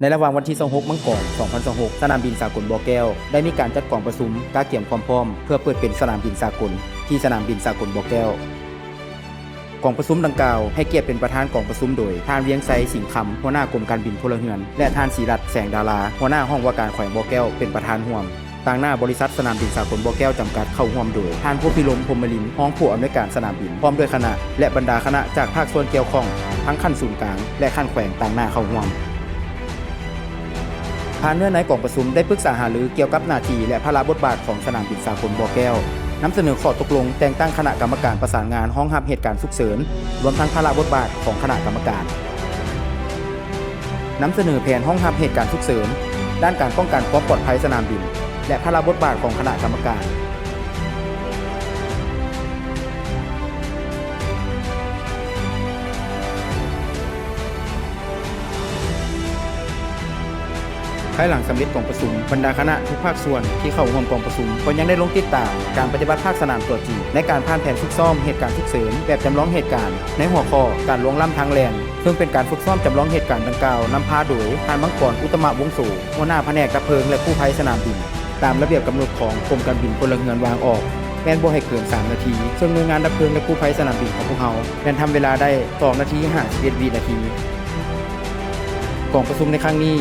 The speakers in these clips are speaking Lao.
ໃນລະຫວ່າງວັນທີຊາວຫົກ ມັງກອນ ສອງພັນຊາວຫົກ ສະໜາມບິນສາກົນບໍ່ແກ້ວ ໄດ້ມີການຈັດກອງປະຊຸມກະກຽມຄວາມພ້ອມ ເພື່ອເປີດເປັນສະໜາມບິນສາກົນ ທີ່ສະໜາມບິນສາກົນບໍ່ແກ້ວ. ກອງປະຊຸມດັ່ງກ່າວ ໃຫ້ກຽດເປັນປະທານກອງປະຊຸມໂດຍ ທ່ານ ວຽງໄຊ ສິງຄຳ ຫົວໜ້າກົມການບິນພົນລະເຮືອນ ແລະ ທ່ານ ສີລັດ ແສງດາລາ ຫົວໜ້າຫ້ອງວ່າການແຂວງບໍ່ແກ້ວ ເປັນປະທານຮ່ວມ. ຕາງໜ້າບໍລິສັດສະໜາມບິນສາກົນບໍ່ແກ້ວຈຳກັດ ເຂົ້າຮ່ວມໂດຍ ທ່ານ ພົມພິລົມ ພົມມະລິນ ຮອງຜູ້ອຳນວຍການສະໜາມບິນ ພ້ອມດ້ວຍຄະນະ ແລະ ບັນດາຄະນະຈາກພາກສ່ວນກ່ຽວຂ້ອງ ທັງຂັ້ນສູນກາງ ແລະ ຂັ້ນແຂວງ ຕາງໜ້າເຂົ້າຮ່ວມ. ຜ່ານເນື້ອໃນກອງປະຊຸມ ໄດ້ປຶກສາຫາລືກ່ຽວກັບໜ້າທີ່ ແລະ ພາລະບົດບາດຂອງສະໜາມບິນສາກົນບໍ່ແກ້ວ, ນຳສະເໜີຂໍ້ຕົກລົງແຕ່ງຕັ້ງຄະນະກຳມະການປະສານງານຮອງຮັບເຫດການສຸກເສີນ, ລວມທັງພາລະບົດບາດຂອງຄະນະກຳມະການ. ນຳສະເໜີແຜນຮອງຮັບເຫດການສຸກເສີນ ດ້ານການປ້ອງກັນຄວາມປອດໄພສະໜາມບິນ ແລະ ພາລະບົດບາດຂອງຄະນະກຳມະການ. ພາຍຫຼັງສຳເລັດກອງປະຊຸມ, ບັນດາຄະນະທຸກພາກສ່ວນທີ່ເຂົ້າຮ່ວມກອງປະຊຸມ ກໍຍັງໄດ້ລົງຕິດຕາມການປະຕິບັດພາກສະໜາມຕົວຈິງ ໃນການຜ່ານແຜນຝຶກຊ້ອມເຫດການສຸກເສີນແບບຈຳລອງເຫດການ ໃນຫົວຂໍ້ການລ່ວງລ້ຳທາງແລ່ນ, ເຊິ່ງເປັນການຝຶກຊ້ອມຈຳລອງເຫດການດັ່ງກ່າວ ນຳພາໂດຍ ທ່ານ ມັງກອນ ອຸດຕະມະວົງໂສ ຫົວໜ້າພະແນກດັບເພີງ ແລະ ກູ້ໄພສະໜາມບິນ. ຕາມລະບຽບກຳນົດຂອງກົມການບິນພົນລະເຮືອນວາງອອກ ແມ່ນບໍ່ໃຫ້ເກີນສາມນາທີ, ເຊິ່ງໜ່ວຍງານດັບເພີງ ແລະ ກູ້ໄພສະໜາມບິນຂອງພວກເຮົາ ແມ່ນທຳເວລາໄດ້ສອງນາທີຫ້າສິບເອັດວິນາທີ. ກອງປະຊຸມໃນຄັ້ງນີ້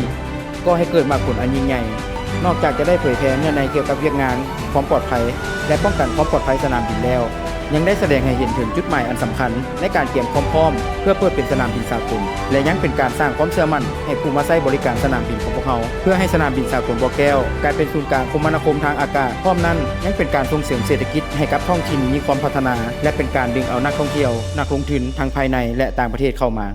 ກໍໃຫ້ເກີດໝາກຜົນອັນຍິ່ງໃຫຍ່, ນອກຈາກຈະໄດ້ເຜີຍແຜ່ເນື້ອໃນກ່ຽວກັບວຽກງານຄວາມປອດໄພ ແລະ ປ້ອງກັນຄວາມປອດໄພສະໜາມບິນແລ້ວ, ຍັງໄດ້ສະແດງໃຫ້ເຫັນເຖິງຈຸດໝາຍອັນສຳຄັນໃນການກຽມຄວາມພ້ອມເພື່ອເປີດເປັນສະໜາມບິນສາກົນ ແລະ ຍັງເປັນການສ້າງຄວາມເຊື່ອໝັ້ນໃຫ້ຜູ້ມາໃຊ້ບໍລິການສະໜາມບິນຂອງພວກເຮົາ, ເພື່ອໃຫ້ສະໜາມບິນສາກົນບໍ່ແກ້ວກາຍເປັນສູນກາງຄົມມະນາຄົມທາງອາກາດ. ພ້ອມນັ້ນ, ຍັງເປັນການສົ່ງເສີມເສດຖະກິດໃຫ້ກັບທ້ອງຖິ່ນມີຄວາມພັດທະນາ ແລະ ເປັນການດຶງເອົານັກທ່ອງທ່ຽວ, ນັກລົງທຶນທັງພາຍໃນ ແລະ ຕ່າງປະເທດເຂົ້າມາ.